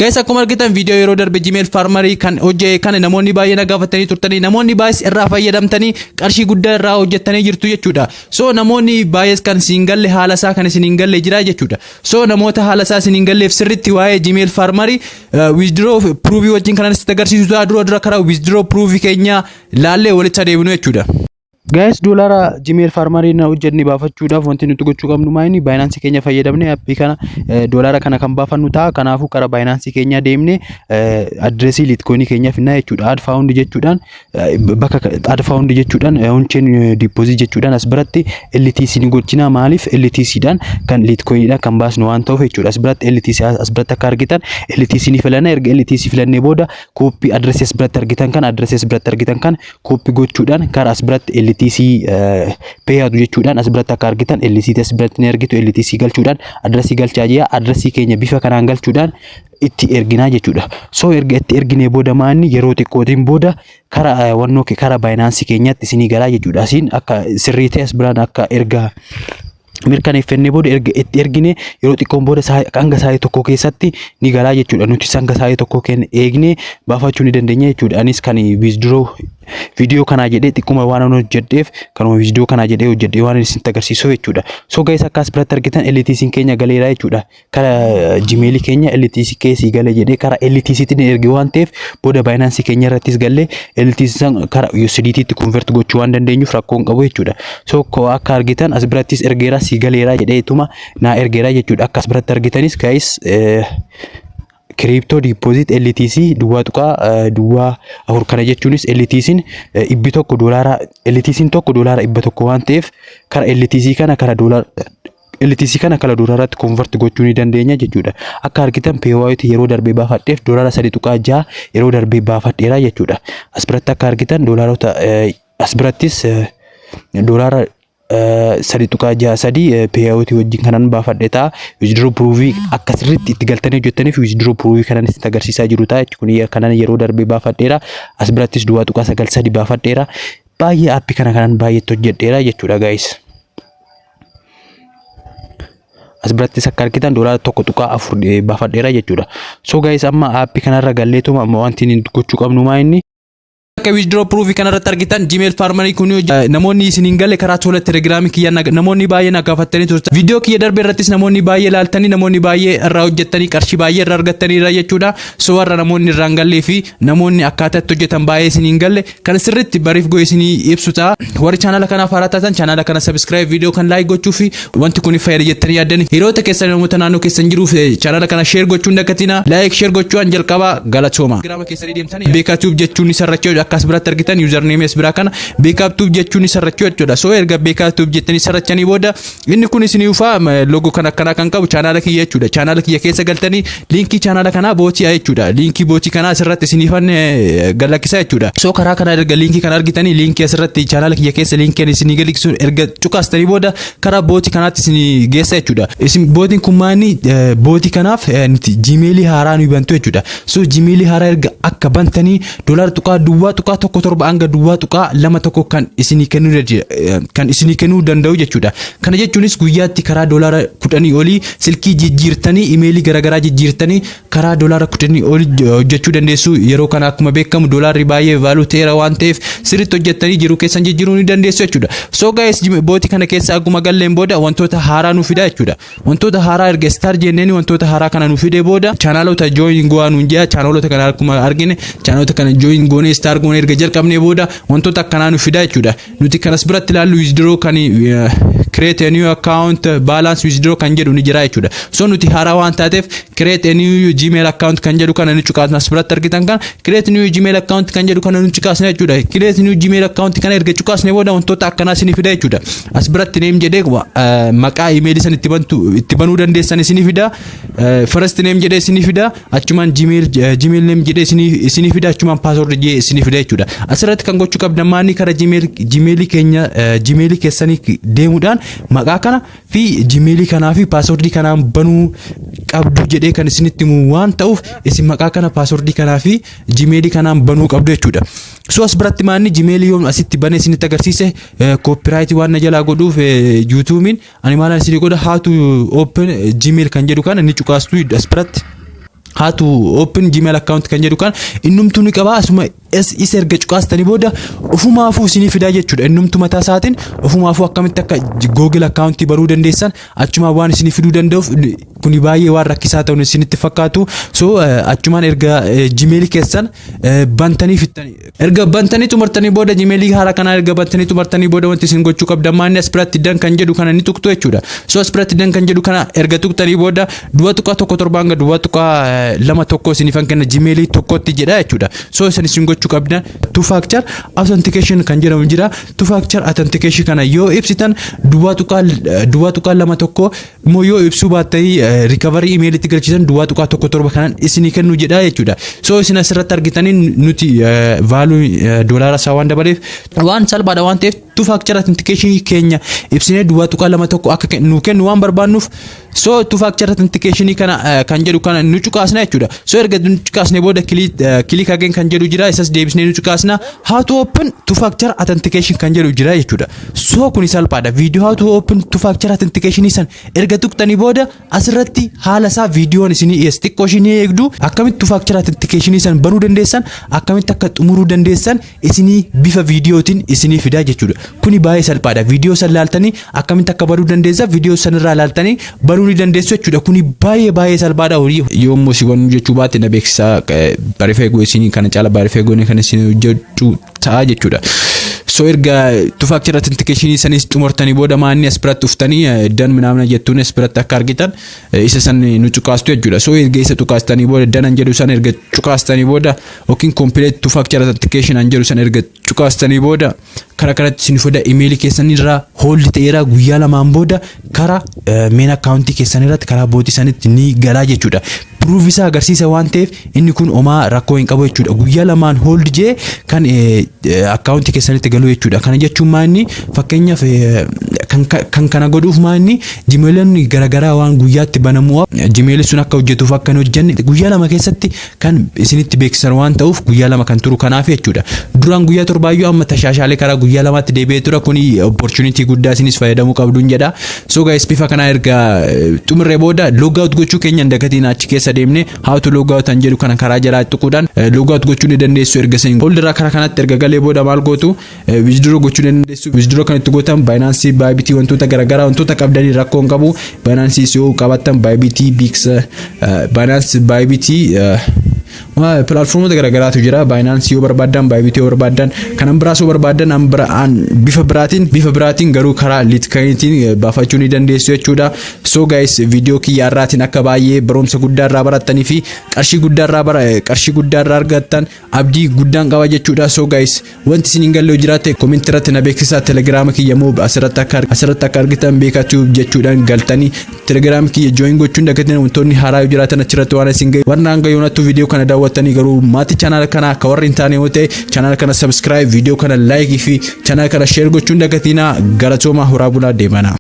Guys, akkuma argitan viidiyoo yeroo darbe Gmail Farmerii kan hojjete kana namoonni baay'ee na gaafatanii turtanii, namoonni baay'ees irraa fayyadamtanii qarshii guddaa irraa hojjettanii jirtu jechuudha. So namoonni baay'ees kan isin galle, haala isaa kan isin hin galle jira jechuudha. So namoota haala isaa isin hin galleef sirriitti waa'ee Gmail Farmerii withdraw proof wajjin kanan sitti agarsiisu ta'a. Dura dura karaa withdraw proof keenya laallee walitti adeemnu jechuudha. Guys, doolaara Gmail Farmerii na hojjenne baafachuudhaaf wanti nuti gochuu qabnu maayini? Binance keenya fayyadamne appii kana doolaara kana kan baafannu ta'a. Kanaafuu karaa Binance keenya deemne addressii Litecoin keenya finnaa jechuudha. Add fund jechuudhaan, bakka add fund jechuudhaan, on-chain deposit jechuudhaan as biratti LTC ni gochina. Maaliif? LTC dhaan kan Litecoin dhaan kan baasnu waan ta'uuf jechuudha. As biratti LTC, as biratti akka argitan LTC ni filanna. Erga LTC filannee booda copy addressii as biratti argitan kan, addressii as biratti argitan kan copy gochuudhaan karaa as biratti LTC payout jechuudhaan as biratti akka argitan LTC as biratti ni argitu. LTC galchuudhaan addressii galchaa jira. Addressii keenya bifa kanaan galchuudhaan itti erginaa jechuudha. So erga itti erginee booda maanni? Yeroo xiqqootiin booda karaa wannoo karaa Binance keenyatti isinii galaa jechuudha. Asiin akka sirrii ta'e as biraan akka erga mirkaneeffannee booda, erga itti ergine yeroo xiqqoon booda hanga sa'aatii 1 keessatti ni galaa jechuudha. Nuti hanga sa'aatii 1 keenya eegnee baafachuu ni dandeenya jechuudha. Anis kan withdraw viidiyoo kanaa jedhee xiqquma waan hojjedheef, kanuma viidiyoo kanaa jedhee hojjedhee waan isinitti agarsiisu jechuudha. So guys, akka as biratti argitan LTC keenya galeera jechuudha. Kara Gmail keenya LTC keessii galee jedhee kara LTC tti erge waan ta'eef, booda Binance keenya irrattis gallee LTC san kara USDT tti convert gochuu waan dandeenyuuf rakkoo hin qabu jechuudha. So akka argitan as birattis ergeera, sii galeera jedheetuma naa ergeera jechuudha. Akka as biratti argitanis guys, crypto deposit LTC 0.04. Kana jechuunis LTC'n 100 doolaara, LTC'n 1 doolaara 100 waan ta'eef, kara LTC kana kara doolaara LTC kana kara doolaaraatti convert gochuu ni dandeenya jechuudha. Akka argitan payout yeroo darbee baafadheef doolaara 3.6 yeroo darbee baafadheera jechuudha. As biratti akka argitan doolaarota as birattis doolaara 3.63 payout wajjin kanan baafadhe ta'a. Withdraw proofii akka sirriitti itti galtanii hojjettaniif withdraw proofii kanan itti agarsiisaa jiru ta'a. Kun kanan yeroo darbee baafadheera. As birattis 0.93 baafadheera. Baay'ee appii kana kanan baay'eetti hojjedheera jechuudha, guys. As birattis akka argitan doolaara 1.4 baafadheera jechuudha. So guys, amma appii kanarra galleetuma amma wanti gochuu qabnu maa inni? Akka withdraw proof kanarratti argitan Gmail Farmerii kun namoonni isin hin galle karaa tola Telegramii kiyya namoonni baay'ee na gaafatanii turtan. Viidiyoo kiyya darbe irrattis namoonni baay'ee ilaaltanii, namoonni baay'ee irraa hojjettanii qarshii baay'ee irraa argattaniira jechuudha. So warra namoonni irraa hin gallee fi namoonni akkaataa itti hojjetan baay'ee isin hin galle kan sirriitti bariif go'e isinii ibsu ta'a. Warri chaanala kanaaf haaraa taatan chaanala kana subscribe, viidiyoo kan like gochuu fi wanti kun fayyada jettanii yaaddan hiriyoota keessan, namoota naannoo keessan jiruuf chaanala kana share gochuun dagatina. Like, share gochuun jalqaba. Galatooma. Giraama keessanii deemtanii Beekaa Tube jechuun ni searchuu. Akka as biratti argitan username as biraa kana Beekaa Tube jechuun ni searchuu jechuudha. So erga Beekaa Tube jettanii searchanii booda inni kun isinii ufaa logo kan akkanaa kan qabu chaanala kiyya jechuudha. Chaanala kiyya keessa galtanii linkii chaanala kanaa botii jechuudha. Linkii botii kanaa asirratti isiniifan galakkisa jechuudha. So karaa kana erga linkii kana argitanii, linkii asirratti chaanala kiyya keessa linkiin isinii galakkisuun erga cuqaastanii booda karaa botii kanaatti isinii geessa jechuudha. Isin botiin kun maani? Botii kanaaf Gmailii haaraa nu bantu jechuudha. So Gmailii haaraa erga akka bantanii doolaara 0.17 hanga 0.21 kan isinii kennuu danda'u jechuudha. Kana jechuunis guyyaatti karaa doolaara 10 olii silkii jijjiirtanii, imeelii garaagaraa jijjiirtanii karaa doolaara 10 olii hojjechuu dandeessu. Yeroo kana akkuma beekamu doolaarri baay'ee value ta'eera waan ta'eef sirriitti hojjettanii jiruu keessan jijjiiruu ni dandeessu jechuudha. So guys, botii kana keessa akkuma galleen booda wantoota haaraa nu fida jechuudha. Wantoota haaraa erga start jenneen wantoota haaraa kana nu fide booda chaanaalota join go'aa nuun jedha. Chaanaalota kana akkuma argine chaanaalota kana join goonee start goonee erga jalqabnee booda wantoota akkanaa nu fida jechuudha. Nuti kanas biratti ilaallu withdraw kan create a new account, balance, withdraw kan jedhu ni jira jechuudha. So nuti haaraa waan taateef create a new Gmail account kan jedhu kana ni cuqaasna. As biratti argitan kan create new Gmail account kan jedhu kana ni cuqaasna jechuudha. Create new Gmail account kana erga cuqaasne booda wantoota akkanaa isinii fida jechuudha. As biratti name jedhee maqaa imeelii san itti bantu itti banuu dandeessan isinii fida. First name jedhee isinii fida. Achumaan Gmail name jedhee isinii fida. Achumaan password jedhee isinii fida jechuudha. Asirratti kan gochuu qabdan maanni? Kara Gmailii keenya, Gmailii keessanii deemuudhaan maqaa kana fi Gmailii kanaa fi passwordii kanaan banuu qabdu jedhee kan isinitti himu waan ta'uuf, isin maqaa kana, passwordii kanaa fi Gmailii kanaan banuu qabdu jechuudha. So as biratti maanni? Gmailii yoom asitti banee isinitti agarsiise copyrightii waan na jalaa godhuuf YouTubeiin ani maalaan isinii godha? How to open Gmail kan jedhu kana ni cuqaastu as biratti. How to open Gmail account kan jedhu kan innumtuu ni qaba. Asuma isa erga cuqaastanii booda ofumaafuu isinii fidaa jechuudha. Innumtuu mataa isaatiin ofumaafuu akkamitti akka Google account baruu dandeessan achumaan waan isinii fiduu danda'uuf, kuni baay'ee waan rakkisaa ta'uun isinitti fakkaatu. So achumaan erga Gmail keessan bantanii fittanii, erga bantanii xumurtanii booda, Gmail haaraa kanaa erga bantanii xumurtanii booda, wanti isin gochuu qabdan maanni? As biratti done kan jedhu kana ni tuqxu jechuudha. So as biratti done kan jedhu kana erga tuqxanii booda, 0.17 hanga 0.21 isiniifan kenna Gmail tokkotti jedha jechuudha. So isin gochuu qabdan, two factor authentication kan jedhamu jira. Two factor authentication kana yoo ibsitan 0.21, immoo yoo ibsuu baattanii recovery emailitti galchitan, 0.17 kanan isinii kennu jedha jechuudha. So isin asirratti argitanii, nuti value doolaara isaa waan dabaleef, waan salphaadha waan ta'eef, two factor authentication keenya ibsinee 0.21 akka nu kennu waan barbaannuuf, so two factor authentication kana kan jedhu kana nu cuqaasna jechuudha. So erga nu cuqaasne booda, click again kan jedhu jira, isas deebisnee nu cuqaasna. How to open two factor authentication kan jedhu jira jechuudha. So kuni salphaadha. Viidiyoo how to open two factor authentication san erga tuqxanii booda, asirratti haala isaa viidiyoon isinii dhiyeessa. Xiqqoo ishii ni eegdu. Akkamitti two factor authentication san banuu dandeessan, akkamitti akka xumuruu dandeessan isinii bifa viidiyootiin isinii fidaa jechuudha. Kuni baay'ee salphaadha. Viidiyoo san laaltanii akkamitti akka baruu dandeessan viidiyoo sanirraa laaltanii baruu ni dandeessu jechuudha. Kuni baay'ee baay'ee salphaadha. Horii yommuu si wannu jechuu baate na beeksisaa, barreeffama eeguu isinii kana caala barreeffama eeguu kan isin hojjechuu ta'a jechuudha. So erga two factor authentication sanis xumurtanii booda, maanni? As biratti dhuftanii done minaamna jettuun as biratti akka argitan isa san nu cuqaastu jechuudha. So erga isa cuqaastanii booda, done an jedhu san erga cuqaastanii booda, yookiin complete two factor authentication an jedhu san erga cuqaastanii booda, karaa kanatti isin fida. Imeelii keessan irraa hold ta'eera. Guyyaa 2n booda karaa main akkaawuntii keessan irratti karaa bootii sanitti ni galaa jechuudha. Proof isaa agarsiisa waan ta'eef, inni kun homaa rakkoo hin qabu jechuudha. Guyyaa 2n hold jee kan akkaawuntii keessanitti galu jechuudha. Kana jechuun maanni? Fakkeenyaaf kan kana godhuuf maanni? Jimeelonni garaagaraa waan guyyaatti banamu, jimeelli sun akka hojjetuuf akka hin hojjenne guyyaa 2 keessatti kan isinitti beeksisan waan ta'uuf, guyyaa 2 kan turu kanaaf jechuudha. Duraan guyyaa 7yyuu amma tashaashaalee karaa guyyaa 2tti deebi'ee tura. Kuni opportunity guddaa isinis fayyadamuu qabduun jedha. So guys, bifa kanaa erga xumurree booda, log out gochuu keenya hin dagatiin. Achi keessa deemnee how to log out kan jedhu kana karaa jalaa tuquudhaan log out gochuu ni dandeessu. Erga isin hold irraa karaa kanatti erga galee booda maal gootu? Withdraw gochuu ni dandeessu. Withdraw kan itti gootan Binance, Bybit, wantoota garaagaraa, wantoota qabdanii rakkoo hin qabu. Binance yoo qabaattan, Bybit, Bix, Binance, Bybit, pilaatfoormoota garaagaraatu jira. Binance yoo barbaaddan, Bybit yoo barbaaddan, kanan biraas yoo barbaaddan, bifa biraatiin garuu karaa Litecoinitiin baafachuu ni dandeessu jechuudha. So guys, viidiyoo kiyya irraatiin akka baay'ee barumsa guddaa irraa barattanii fi qarshii guddaa irraa argattan abdii guddaan qaba jechuudha. So guys, wanti isin hin galle yoo jiraate comment irratti na beeksisaa. Telegiraama kiyya immoo asirratti akka argitan beekatu jechuudhaan galtanii Telegiraama kiyya join gochuun dagatiin. Wantoonni haaraa yoo jiraatan achirratti waan isin gahe. Warra hanga yoonattuu viidiyoo kana daawwattanii garuu maatii chaanaala kana akka warri hin taane yoo ta'e, chaanaala kana subscribe, viidiyoo kana like fi chaanaala kana share gochuun dagatinaa. Galatooma, horaa bulaa, deemana.